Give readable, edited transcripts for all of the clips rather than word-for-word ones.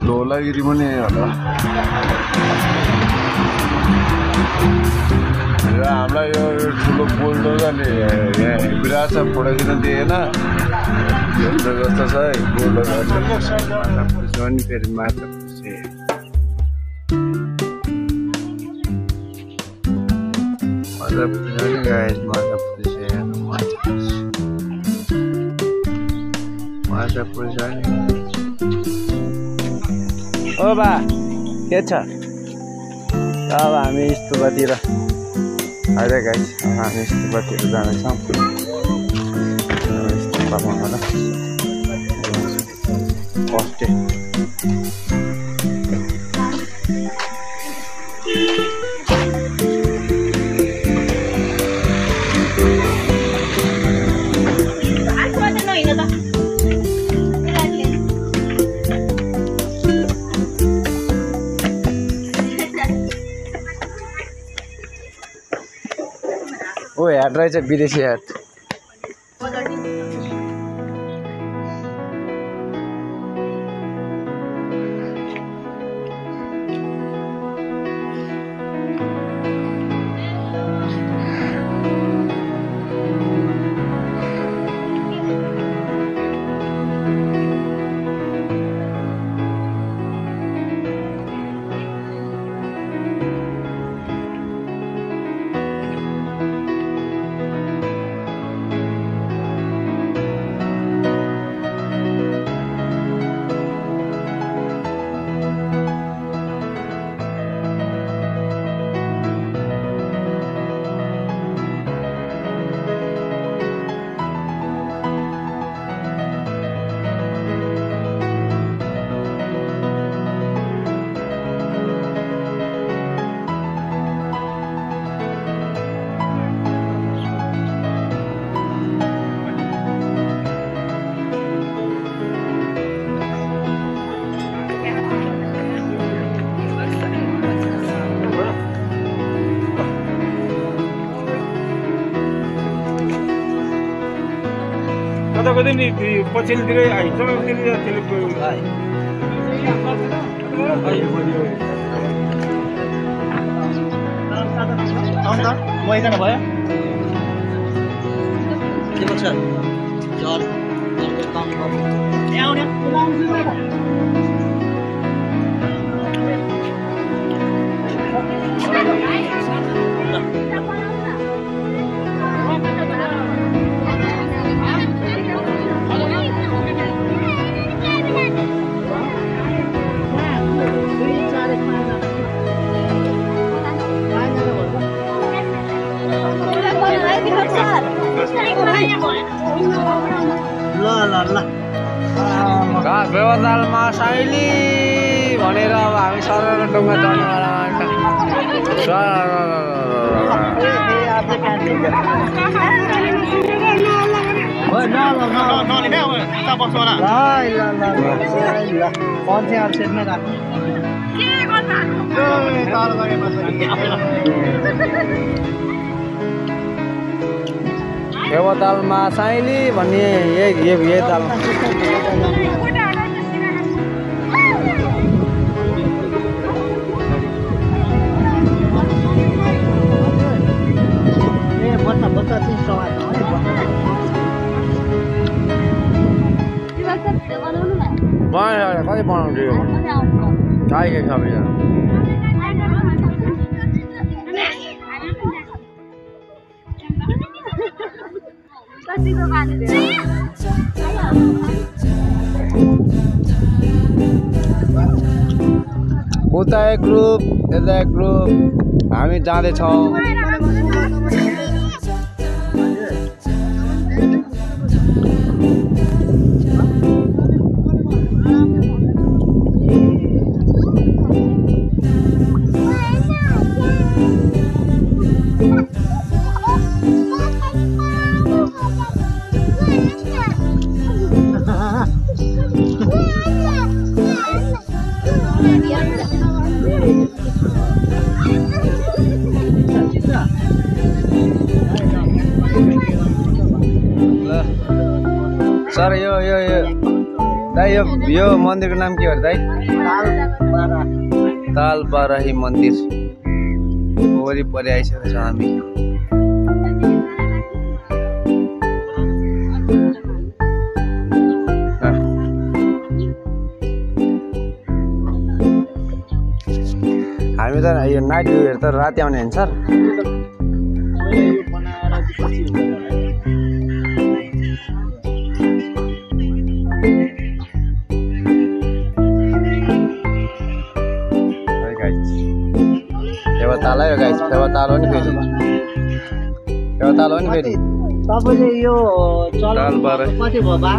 धौलागिरी पनि होला र हामीलाई यो ठुलो बुलडोजरले यहाँ हेरिरहेछ फोटो खिच्न दिएन यस्तो जस्तो छ है बुलडोजर पनि फेरि माछा पुछे माछा पुछे गाइस माछा पुछे माछा पुछे ओ बा के छ अब हामी स्तूपतिर अहिले गाइस हामी स्तूपतिर जानेछौँ स्तूपमा होला फर्स्ट डे ओ ह्याट रहेछ विदेशी ह्याट कतै नि पछिल्लोतिर आइन्छ मैदान भयो के भन्छ घाँस व्यवधानमा साइली भनेर अब हामी सरर डुङ्गा चढ्नेवाला व्यवधानमा साइली भन्ने यही ताल कति बनाउँछु यो गाई के खाबे उता एक ग्रुप यता एक ग्रुप हामी जाँदैछौँ सर यो दाइ यो मन्दिरको नाम के हो दाइ? तालबाराही मन्दिर वरिपरि आइसकेको छौँ हामी। हामी त यो नाइट भ्यूहरू त राति आउने हुन्छ सर। फेवा ताल हो गाइस, फेवा ताल हो नि फेरि, फेवा ताल हो नि फेरि। तपाईले यो चलाउनु कति भयो बा?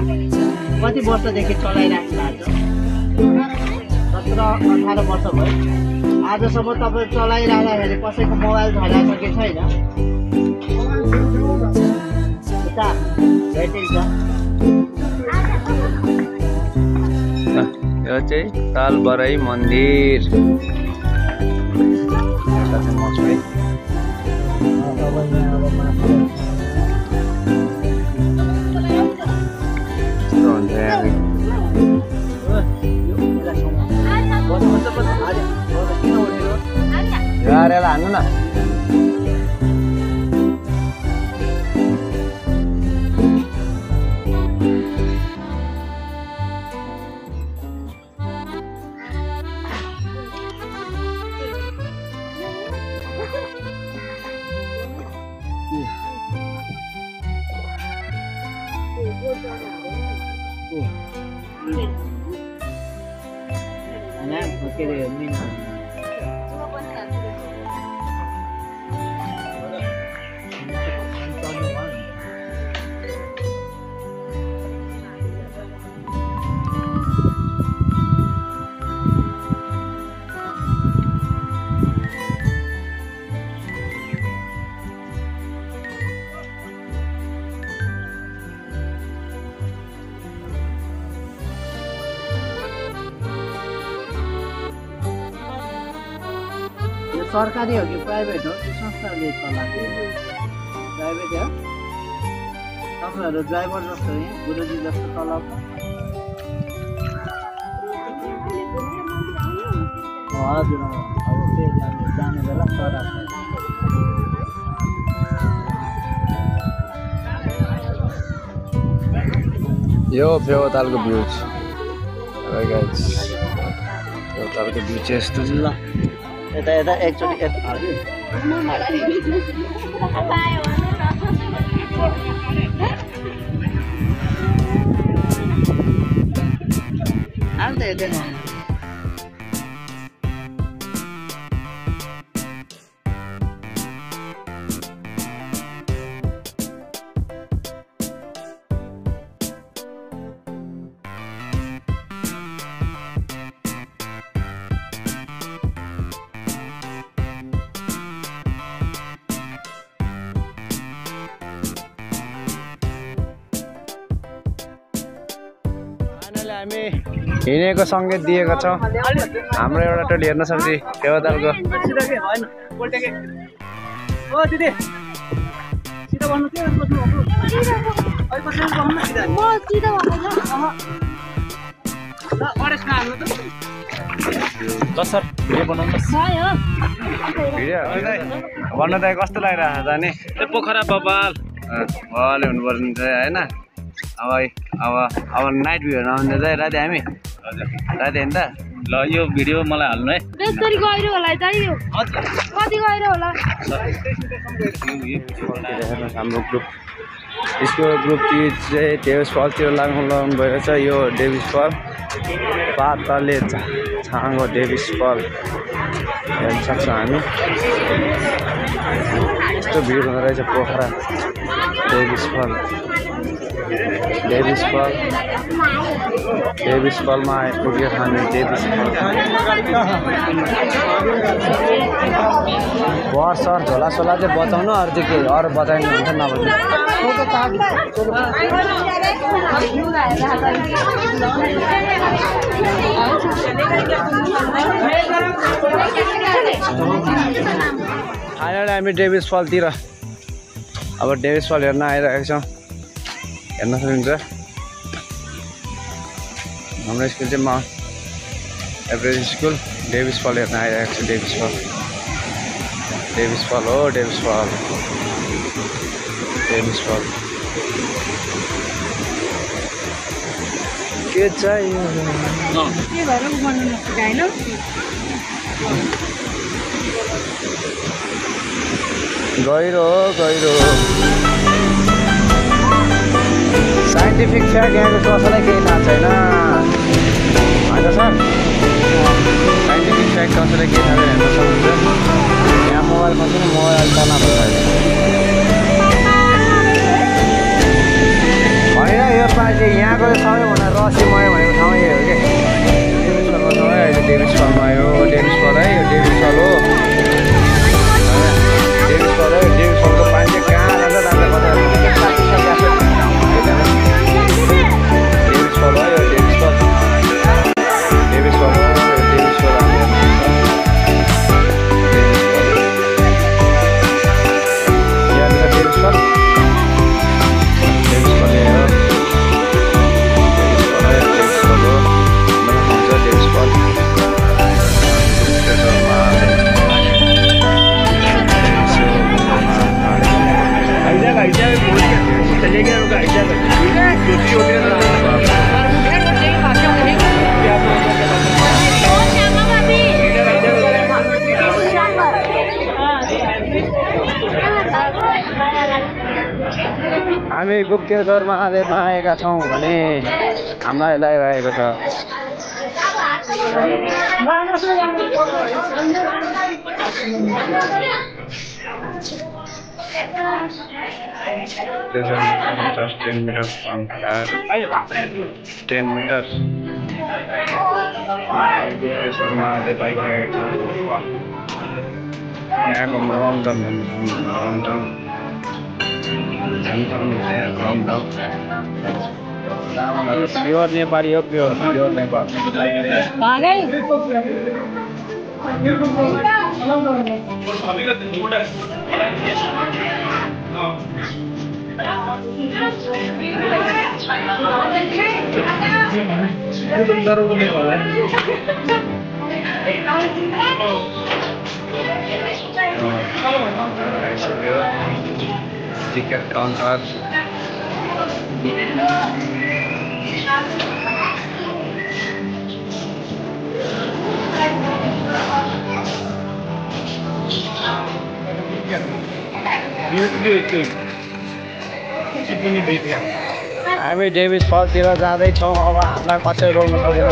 कति वर्षदेखि चलाइराख्नु भएको छ? 17-18 वर्ष भयो। आजसम्म तपाईँ चलाइरहँदाखेरि कसैको मोबाइल झरेको छ कि छैन? उता भेटिन्छ। यो चाहिँ तालबाराही मन्दिर। गाडीलाई हान्नु न। सरकारी हो कि प्राइभेट हो कि संस्थाले चलाएको? प्राइभेट हो। तपाईँहरू ड्राइभर जस्तो यहाँ गुरुजी जस्तो चलाउँछ? हजुर अब त्यही जाने बेला चलाएको। यो फेवातालको भ्यू फेवातालको भ्यू चाहिँ यस्तो छ। ल यता यता एकचोटि हामी हिँडेको सङ्केत दिएको छौँ। हाम्रो एउटा टोली हेर्न सक्छ फेवातालको। भन्न त कस्तो लागिरहेको जाने पोखरा बबाल भले हुनु पर्ने चाहिँ होइन। अब नाइट भ्यू हेर्न आउँदा चाहिँ राति हामी राति होइन त। ल यो भिडियो मलाई हाल्नु है। गहिरो होला चाहियो कति गहिरो होला? हाम्रो ग्रुप यसको ग्रुप चाहिँ डेभिस फलतिर लगाउनु भएको छ। यो डेभिस फल पातले छाँगो डेभिस फल हेर्न सक्छौँ हामी। यस्तो भिड हुँदो रहेछ पोखरा डेभिस फल। डेभिस फलमा आइपुग्यो हामी। डेभिस फल बर्सर झोलासोला चाहिँ बचाउनु, अरू चाहिँ के अरू बचाइनु हुन्छ नभए फाइनली हामी डेभिस फलतिर अब डेभिस फल हेर्न आइरहेको छौँ। हेर्न सक्नुहुन्छ हाम्रो स्कुल चाहिँ माउन्ट एभरेज स्कुल डेभिस फल हेर्न आइरहेको छु। डेभिस फल हो, डेभिस फल के चाहियो के भएर बनाउन सकिएन गहिरो साइन्टिफिक फ्याक्ट यहाँको कसैलाई केही थाहा छैन होइन सर। साइन्टिफिक फ्याक्ट कसैलाई केही थाहा छैन हेर्न सक्नुहुन्छ। यहाँ मोबाइलमा पनि मोबाइल चलाएको छैन होइन। यो पालि यहाँको सबैभन्दा रहस्यमय भनेको ठाउँ यही हो कि डेभिस फलमा छ। अहिले डेभिस फलमा आयो। डेभिस फल है, यो डेभिस फल हो। डेभिस फलको पानी चाहिँ कहाँ जान्छ कता डेभिस फल हो। यो डेभिस फल हामी गुप्तेश्वर महादेवमा आएका छौँ भने हामीलाई लगाइरहेको छ। Just 10 meters from here. 10 meters. Gupteshwar Mahadev आइरहेको छ। यहाँको प्योर नेपाली हो। Pure Nepal ticket counter. हामी डेभिस फलतिर जाँदैछौँ। अब हामीलाई कसै रोक्नु सक्दैन।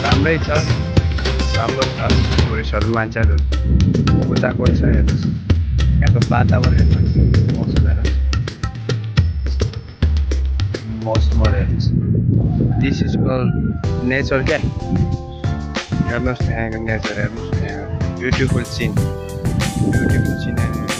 राम्रै छ, राम्रो छ। टुरिस्टहरू मान्छेहरू उताको छ। यहाँको वातावरण मौसमहरू हेर्नुहोस्। दिस इज कल नेचर क्या। हेर्नुहोस् यहाँको नेचर हेर्नुहोस्। ब्युटिफुल सिन हेर्नुहोस्।